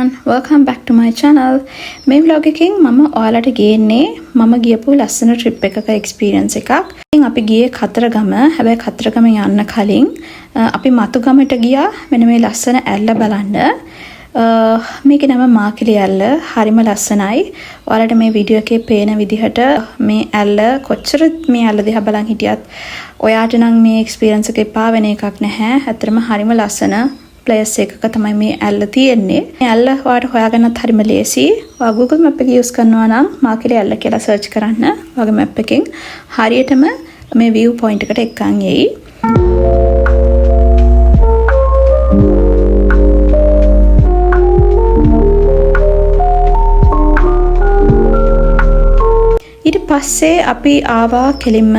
Everyone, welcome back to my channel. මේ vlog එකෙන් මම ඔයාලට ගේන්නේ මම ගියපු ලස්සන ට්‍රිප් එකක එක්ස්පීරියන්ස් එකක්. ඉතින් අපි ගියේ කතරගම. හැබැයි කතරගම යන්න කලින් අපි මතුගමට ගියා මෙන්න මේ ලස්සන ඇල්ල බලන්න. මේකේ නම මාකිලි ඇල්ල. හරිම ලස්සනයි. ඔයාලට මේ වීඩියෝ එකේ පේන විදිහට මේ ඇල්ල කොච්චර මේ ඇල්ල දිහා බලන් හිටියත් ඔයාට නම් මේ එක්ස්පීරියන්ස් එක එපා වෙන එකක් නැහැ. ඇත්තටම හරිම ලස්සන ප්ලේස් එකක තමයි මේ ඇල්ල තියෙන්නේ. මේ ඇල්ල ඔයාලට හොයාගන්නත් හරිම ලේසි. ඔයා Google Map එක යූස් කරනවා නම් මාකිලි ඇල්ල කියලා සර්ච් කරන්න. ඔයාගේ මැප් එකෙන් හරියටම මේ view point එකට එක්කන් එයි. ඊට පස්සේ අපි ආවා කෙලින්ම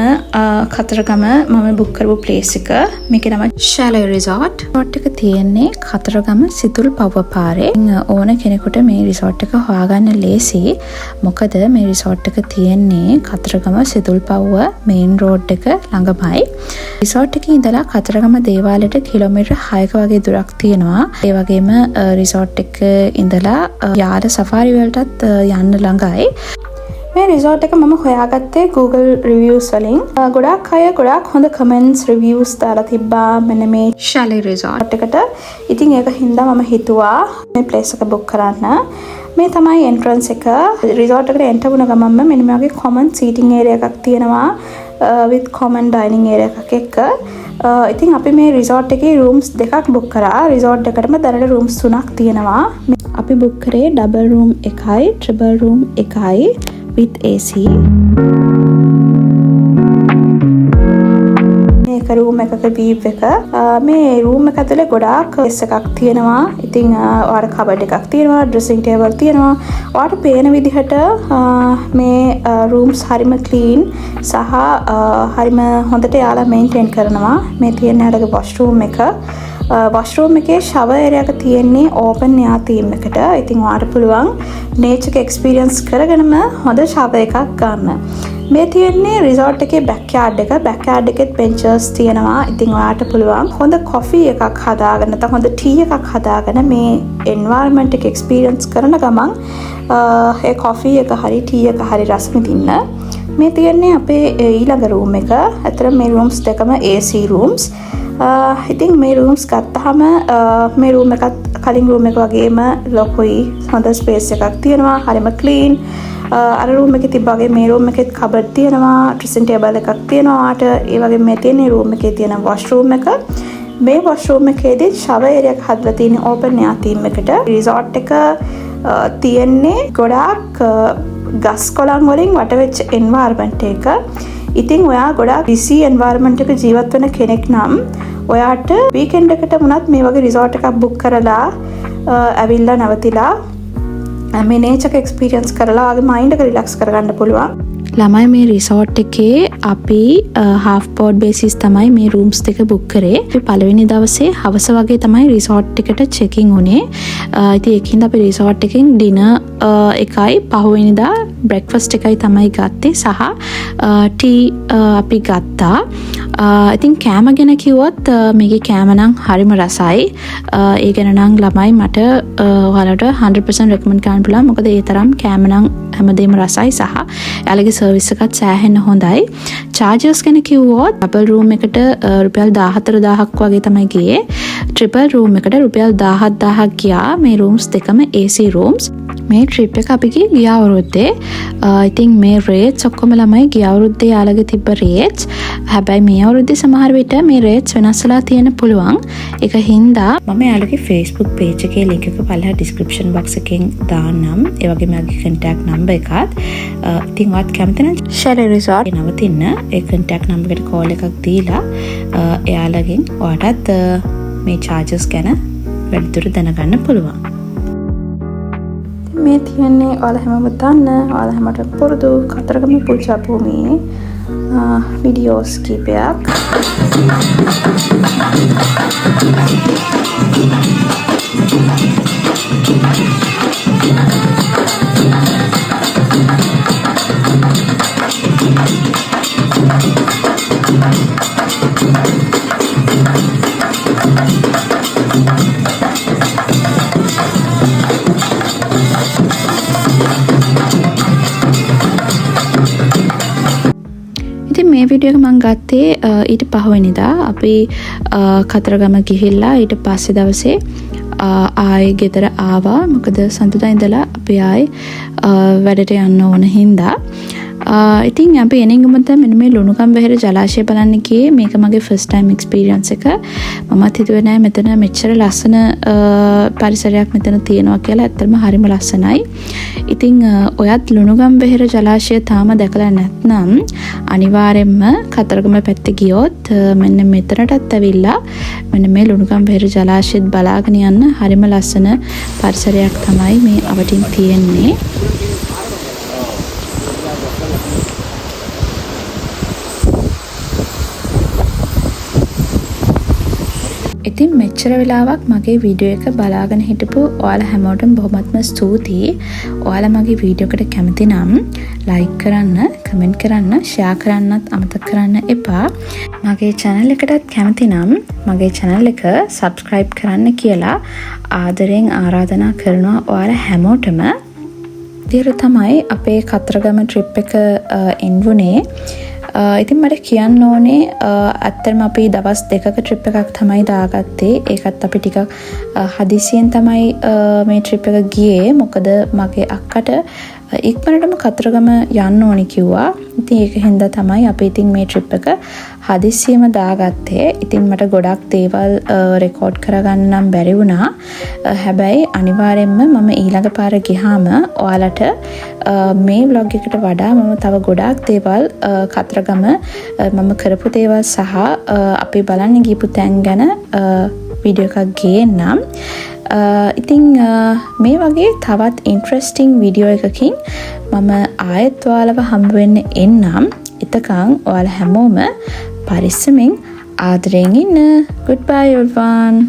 කතරගම මම බුක් කරපු ප්ලේස් එක. මේකේ නම ෂැලේ රිසෝට්. රිසෝට් එක තියෙන්නේ කතරගම සිතුල්පව්ව පාරේ. ඉතින් ඕන කෙනෙකුට මේ රිසෝට් එක හොයාගන්න ලේසි. මොකද මේ රිසෝට් එක තියෙන්නේ කතරගම සිතුල්පව්ව මේන් රෝඩ් එක ළඟමයි. රිසෝට් එකේ ඉඳලා කතරගම දේවාලයට කිලෝමීටර් 6ක වගේ දුරක් තියෙනවා. ඒ වගේම රිසෝට් එක ඉඳලා යාල සෆාරි වලටත් යන්න ළඟයි. මේ රිසෝට් එක මම හොයාගත්තේ Google reviews වලින්. ගොඩාක් අය ගොඩාක් හොඳ කමෙන්ට්ස් රිවිව්ස් දාලා තිබ්බා මෙන්න මේ ෂැලේ රිසෝට් එකට. ඉතින් ඒක හින්දා මම හිතුවා මේ ප්ලේස් එක බුක් කරන්න. මේ තමයි එන්ට්‍රන්ස් එක. රිසෝට් එකට එන්ටර් වුණ ගමන්ම මෙන්න මේ වගේ කොමන් සීටින් ඒරියා එකක් තියෙනවා with common dining area එකක් එක්ක. ඉතින් අපි මේ රිසෝට් එකේ රූම්ස් දෙකක් බුක් කරා. රිසෝට් එකටම දැනට රූම්ස් තුනක් තියෙනවා. අපි බුක් කරේ ඩබල් රූම් එකයි ට්‍රිපල් රූම් එකයි with AC. මේක රූම් එකක වීව් එක. මේ රූම් එක ඇතුලේ ගොඩාක් ස්පේස් එකක් තියෙනවා. ඉතින් ඔයාලට කබඩ් එකක් තියෙනවා, ඩ්‍රෙසිං ටේබල් තියෙනවා. ඔයාලට පේන විදිහට මේ රූම්ස් හරිම ක්ලීන් සහ හරිම හොඳට එයාලා මේන්ටේන් කරනවා. මේ තියෙන එයාලගේ වොෂ්රූම් එක. වොෂ්රූම් එකේ ෂවර් ඒරියා එක තියෙන්නේ ඕපන් එයාර් තීම් එකට. ඉතින් ඔයාලට පුළුවන් නේචර් එක එක්ස්පීරියන්ස් කරගෙනම හොඳ ෂවර් එකක් ගන්න. මේ තියෙන්නේ රිසෝට් එකේ බැක් යාඩ් එක. බැක් යාඩ් එකෙත් බෙන්චස් තියෙනවා. ඉතින් ඔයාලට පුළුවන් හොඳ කොෆි එකක් හදාගෙන නැත්නම් හොඳ ටී එකක් හදාගෙන මේ එන්වයරන්මන්ට් එක එක්ස්පීරියන්ස් කරන ගමන් ඒ කොෆි එක හරි ටී එක හරි රස විඳින්න. මේ තියෙන්නේ අපේ ඊළඟ රූම් එක. ඇත්තටම මේ රූම්ස් දෙකම AC rooms. ඉතින් මේ රූම්ස් ගත්තාම මේ රූම් එකත් කලින් රූම් එක වගේම ලොකුයි, හොඳ ස්පේස් එකක් තියෙනවා, හරිම ක්ලීන්. අර රූම් එකේ තිබ්බා වගේ මේ රූම් එකෙත් කබඩ් තියෙනවා, ඩ්‍රෙසින් ටේබල් එකක් තියෙනවා ඔයාට. ඒ වගේම මේ තියෙන රූම් එකේ තියෙන වොෂ්රූම් එක. මේ වොෂ්රූම් එකේදී ෂවර් ඒරියා එක හදලා තියෙන ඕපන් එයාර් තීම් එකට. රිසෝට් එක තියෙන්නේ ගොඩාක් ගස් කොළන් වලින් වටවෙච්ච එන්වයරන්මන්ට් එක. ඉතින් ඔයා ගොඩාක් බිසි එන්වයරන්මන්ට් එක ජීවත් වෙන කෙනෙක් නම් ඔයාට වීකෙන්ඩ් එකට වුණත් මේ වගේ රිසෝට් එකක් බුක් කරලා ඇවිල්ලා නැවතිලා මේ නේචර් එක එක්ස්පීරියන්ස් කරලා ඔයාගේ මයින්ඩ් එක රිලැක්ස් කරගන්න පුළුවන්. ළමයි, මේ රිසෝට් එකේ අපි හාෆ් බෝඩ් බේසිස් තමයි මේ රූම්ස් දෙක බුක් කරේ. අපි පළවෙනි දවසේ හවස වගේ තමයි රිසෝට් එකට චෙක් ඉන් වුණේ. ඉතින් ඒකින්ද අපි රිසෝට් එකෙන් ඩිනර් එකයි පහුවෙනිදා බ්‍රෙක්ෆාස්ට් එකයි තමයි ගත්තේ සහ ටී අපි ගත්තා. ඉතින් කෑම ගැන කිව්වොත් මේකේ කෑම නම් හරිම රසයි. ඒ ගැන නම් ළමයි මට ඔයාලට 100% රෙකමන්ඩ් කරන්න පුළුවන්. මොකද ඒ තරම් කෑම නම් හැමදේම රසයි සහ එයාලගේ සර්විස් එකත් සෑහෙන්න හොඳයි. චාර්ජස් ගැන කිව්වොත් ඩබල් රූම් එකට රුපියල් 14,000ක් වගේ තමයි ගියේ. ට්‍රිපල් රූම් එකට රුපියල් 17,000ක් ගියා. මේ රූම්ස් දෙකම AC rooms. මේ ට්‍රිප් එක අපි ගියේ ගිය අවුරුද්දේ. ඉතින් මේ රේට්ස් ඔක්කොම ළමයි ගිය අවුරුද්දේ යාළගේ තිබ්බ රේට්ස්. හැබැයි මේ අවුරුද්දේ සමහර විට මේ රේට්ස් වෙනස් වෙලා තියෙන්න පුළුවන්. ඒක හින්දා මම යාළුවගේ Facebook page එකේ link එක පල්ලෙහා description box එකෙන් දාන්නම්. ඒ වගේම යාළුවගේ contact number එකත්. ඉතින් ඔයාත් කැමති නම් ෂැලේ රිසෝට් නවතින්න ඒ contact number එකට call එකක් දීලා එයාලගෙන් ඔයාටත් මේ charges ගැන වැඩිදුර දැනගන්න පුළුවන්. මේ තියෙන්නේ ඔයාලා හැමෝම දන්න, ඔයාලා හැමෝටම පුරුදු කතරගම පූජා භූමියේ වීඩියෝස් කීපයක්. වීඩියෝ එක මං ගත්තේ ඊට පහුවෙනිදා අපි කතරගම ගිහිල්ලා ඊට පස්සේ දවසේ ආයේ ගෙදර ආවා. මොකද සඳුදා ඉඳලා අපි ආයේ වැඩට යන්න ඕන හින්දා. ඉතින් අපි එනින්ගම තමයි මෙන්න මේ ලුණුකම්බෙහෙර ජලාශය බලන්න ගියේ. මේක මගේ ෆස්ට් ටයිම් එක්ස්පීරියන්ස් එක. මමත් හිතුවේ නෑ මෙතන මෙච්චර ලස්සන පරිසරයක් මෙතන තියෙනවා කියලා. ඇත්තටම හරිම ලස්සනයි. ඉතින් ඔයත් ලුණුගම්බෙහෙර ජලාශය තාම දැකලා නැත්නම් අනිවාර්යෙන්ම කතරගම පැත්තේ ගියොත් මෙන්න මෙතනටත් ඇවිල්ලා මෙන්න මේ ලුණුගම්බෙහෙර ජලාශයත් බලාගෙන යන්න. හරිම ලස්සන පරිසරයක් තමයි මේ අවටින් තියෙන්නේ. ඉතින් මෙච්චර වෙලාවක් මගේ වීඩියෝ එක බලාගෙන හිටපු ඔයාලා හැමෝටම බොහොමත්ම ස්තුතියි. ඔයාලා මගේ වීඩියෝ එකට කැමති නම් ලයික් කරන්න, කමෙන්ට් කරන්න, ෂෙයා කරන්නත් අමතක කරන්න එපා. මගේ channel එකටත් කැමති නම් මගේ channel එක subscribe කරන්න කියලා ආදරෙන් ආරාධනා කරනවා ඔයාලා හැමෝටම. විදිහට තමයි අපේ කතරගම ට්‍රිප් එක එන්ඩ් වුණේ. ඉතින් මට කියන්න ඕනේ, ඇත්තටම අපි දවස් 2ක ට්‍රිප් එකක් තමයි දාගත්තේ. ඒකත් අපි ටිකක් හදිසියෙන් තමයි මේ ට්‍රිප් එක ගියේ. මොකද මගේ අක්කට ඉක්මනටම කතරගම යන්න ඕනි කිව්වා. ඉතින් ඒක හින්දා තමයි අපි ඉතින් මේ ට්‍රිප් එක හදිසියෙම දාගත්තේ. ඉතින් මට ගොඩක් දේවල් රෙකෝඩ් කරගන්න නම් බැරි වුණා. හැබැයි අනිවාර්යෙන්ම මම ඊළඟ පාර ගියාම ඔයාලට මේ ව්ලොග් එකට වඩා මම තව ගොඩාක් දේවල්, කතරගම මම කරපු දේවල් සහ අපි බලන්න ගියපු තැන් ගැන වීඩියෝ එකක් ගේන්නම්. ඉතින් මේ වගේ තවත් ඉන්ට්‍රස්ටිං වීඩියෝ එකකින් මම ආයෙත් ඔයාලව හම්බ වෙන්න එන්නම්. එතකන් ඔයාලා හැමෝම පරිස්සමෙන් ආදරෙන් ඉන්න. Goodbye everyone.